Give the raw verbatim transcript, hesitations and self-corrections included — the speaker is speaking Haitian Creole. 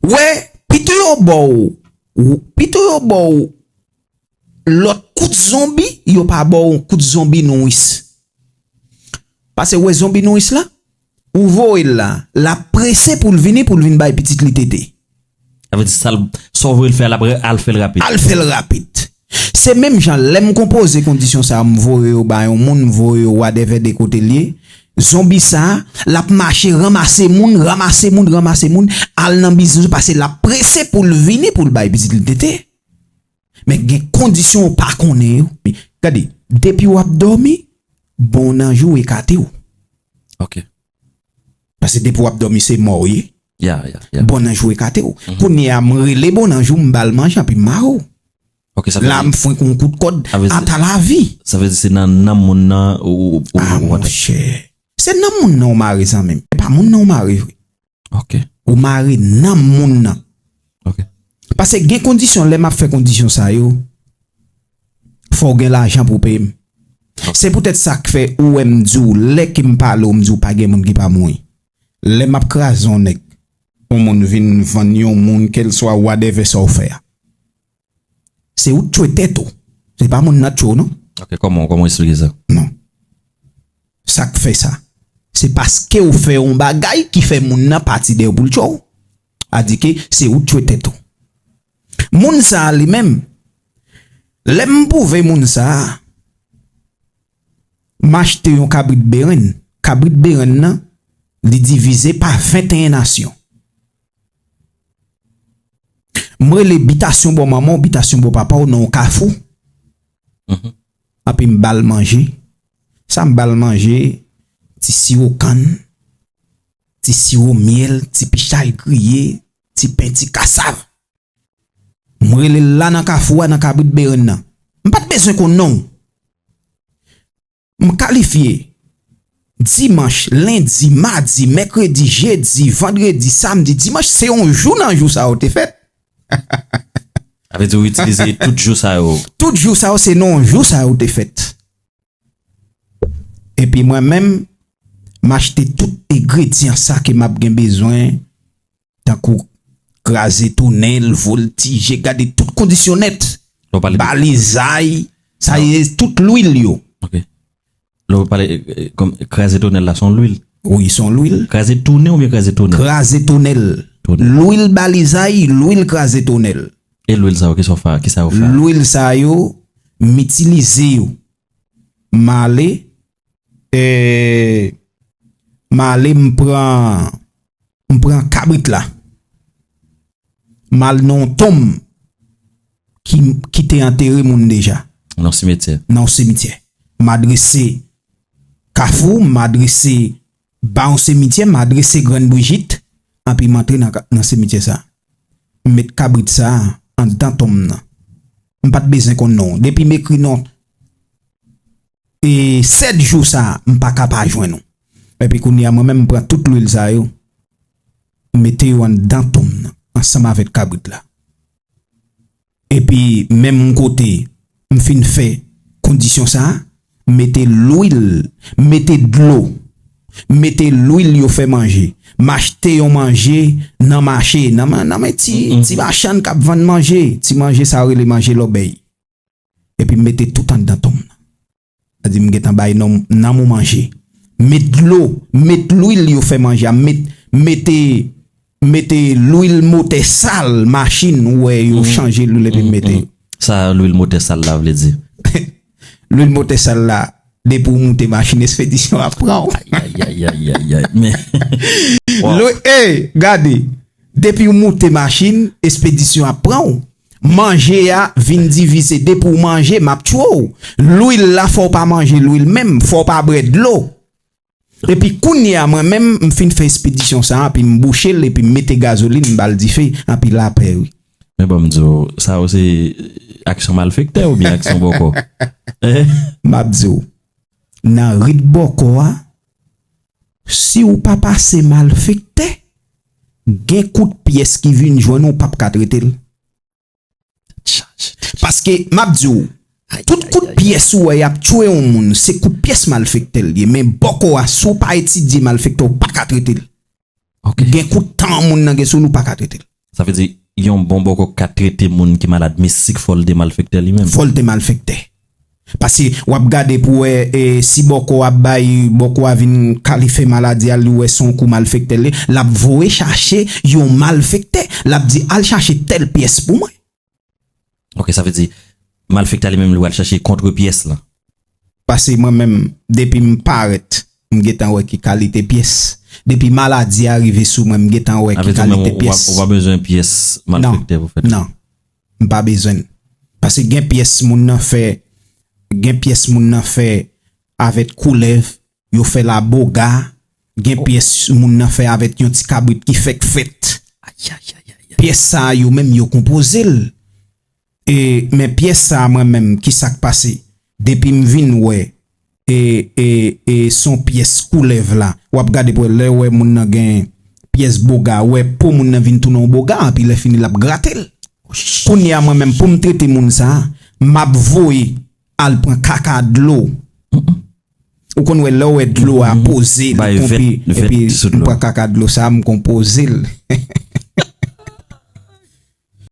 Wè, pito yo ba w, pito yo ba w lòt kout zonbi, yo pa ba w kout zonbi nouris. Paske wè zonbi nouris la, ou voye l la, l ap prese pou l vini, pou l vin bay pitit li tete. Sa vle di sa l, sa w voye l fè a, l ap al fè l rapid. Al fè l rapid. Se menm jan lè m konpoze kondisyon sa, m voye yo ba yon moun, m voye yo whatever de kote l ye. Zonbi sa, l ap mache ranmase moun, ranmase moun, ranmase moun, al nan biznis, paske l ap prese pou l vini pou l bay pitit li tete. Men gen kondisyon ou pa konnen yo. Gade, depi w ap dòmi, bon anj ou ekate w. Ok. Paske depi w ap dòmi, se mò w ye. Ya, ya, ya. Bon anj ou ekate w. Kounye a, m rele bon anj ou, m ba l manje, anpi m mare w. Ok, sa vle La, di, m fwenk yon kout kòd, Sa vle di- ata lavi. Sa vle di se nan nanm moun nan ou, ou, ou, Ah, ou, monchè. Se nanm moun nan ou mare, zanmi m. E pa moun nan ou mare vre. Ok. Ou mare nanm moun nan. Ok. Paske gen kondisyon, lè m ap fè kondisyon sa yo, fò w gen lajan pou peye m. Se poutèt sa k fè ou wè m di w, lè ke m pale w, m di w pa gen moun ki pa mouri. Lè m ap kraze yon nèg, yon moun vin vann yon moun, kèlswa whatever sa w fè a. Se ou k tchwe tèt ou. Se pa moun nan k tchwe w, non. Ok, kòman, kòman w eksplike sa? Non. Sa k fè sa? Se paske w fè yon bagay ki fè moun nan pati dèyè w pou l tchwe w. Adike, se ou k tchwe tèt ou. Moun sa a li menm, lè m pouve moun sa a, m achte yon kabrit berenn. Kabrit berenn nan, li divize pa venteyen nasyon. M rele bitasyon bò manman w, bitasyon bò papa w nan yon kafou. Mhm. Anpi m ba l manje. Sa m ba l manje, ti siwo kann, ti siwo myèl, ti pichay griye, ti pen, ti kasav. M rele l la nan kafou a, nan kabrit berenn nan. M pa t bezwen konn non w. M kalifye dimanch, lendi, madi, mèkredi, jedi, vandredi, samdi, dimanch, se yon jou nan jou sa yo te fèt. Sa vle di ou itilize tout jou sa yo. Tout jou sa yo, se nan yon jou sa yo te fèt. Epi mwen menm, m achte tout engredyan sa ke m ap gen bezwen, tankou kraze tonèl, voltije, gade tout kondisyon nèt. Lè w pale de Balizay, sa ye tout lwil yo. Ok. Lè w pale, eh, eh, kòm kraze tonèl la, se yon lwil. Wi, se yon lwil. Kraze tounen oubyen kraze tonèl? Kraze tonèl. Tonèl. Lwil balizay, lwil kraze tonèl. E lwil sa yo, ki sa w fè, ki sa yo fè? Lwil sa yo, m itilize yo. M ale, eh, m ale, m pran, m pran kabrit la. M al nan yon tonm ki, ki te antere moun deja. Nan simetyè. Nan yon simityè. M adrese Kafou, m adrese ba yon simityè, m adrese Grann Brijit, anpi m antre nan, ka- nan simityè sa. M met kabrit sa anndan tonm nan. M pa t bezwen konn non. Depi m ekri non, e sèt jou sa, m pa ka pa jwenn ou. Epi kounye a, mwen menm, m pran tout lwil sa yo, m mete yo anndan tonm nan, ansanm avèk kabrit la. Epi, menm kote, m fin fè kondisyon sa, m mete lwil, m mete dlo, m mete lwil yo fè manje. M achte yon manje nan mache, nan, nan men ti, ti machann k ap vann manje, ti manje sa yo rele manje lòbèy. Epi m mete tout anndan tonm nan. Sa di m gentan bay nanm, nanm ou manje. Met dlo, met lwil yo fè manje a, met, mete, mete lwil motè sal machin, ou wè yo chanje lwil epi m mete. Sa lwil motè sal la vle di? Lwil motè sal la, depi w moute machin, espedisyon ap pran w. Ay, ay, ay, ay, ay, ay. Men, Lwi, e, gade, depi w moute machin, espedisyon ap pran w. Manje a vin divize. Depi w manje, m ap tchwe w. Lwil la, fò w pa manje lwil menm, fò w pa bwè dlo. Epi kounye a, mwen menm, m fin fè espedisyon sa a, epi m bouche l, epi m mete gazolin, m ba l dife, epi lapè, wi. Men ban m di w, sa yo se aksyon malfektè oubyen aksyon bòkò? M ap di w, nan rit bòkò a, si w pa pase malfektè, gen kout pyès ki vin jwenn ou, w p ap ka trete l. Paske, m ap di w, tout kout pyès ou wè y ap tchwe yon moun, se kout pyès malfektè l ye. Men bòkò a, si w pa etidye malfektè, w pa ka trete l. Ok. Gen kout tan moun nan gen sou li, w pa ka trete l. Sa vle di, yon bon bòkò ka trete moun ki malad mistik, fò l te malfektè li menm. Fò l te malfektè. Paske w ap gade pou wè, e, si bòkò ap bay, bòkò a vin kalifye maladi a, li wè se yon kou malfektè li, l ap voye chache yon malfektè. L ap di, "Al chache tèl pyès pou mwen." Ok, sa vle di, malfektè li menm li pral chache kontrepyès lan. Paske mwen menm, depi m parèt, m gentan wè ki kalite pyès. Depi maladi a rive sou mwen, m gentan wè ki kalite pyès. Ou pa bezwen pyès malfektè pou fè. Non, m pa bezwen l. Paske gen pyès moun nan fè, gen pyès moun nan fè avèk koulèv, yo fè l a boga, gen pyès moun nan fè avèk yon ti kabrit ki fèk fèt. Pyès sa a, yo menm, yo konpoze l. E, men pyès sa a, mwen menm, ki sa k pase? Depi m vin wè, e, e, e, se yon pyès koulèv la, w ap gade pou wè, lè w wè moun nan gen pyès boga, wè po moun nan vin tounen yon boga, anpi lè fini l ap grate l. Kounye a, mwen menm, pou m trete moun sa a, m ap voye al pran kaka dlo. Ou konn wè lè w wè dlo a poze, l konpi, epi m pran kaka dlo sa a, m konpoze l.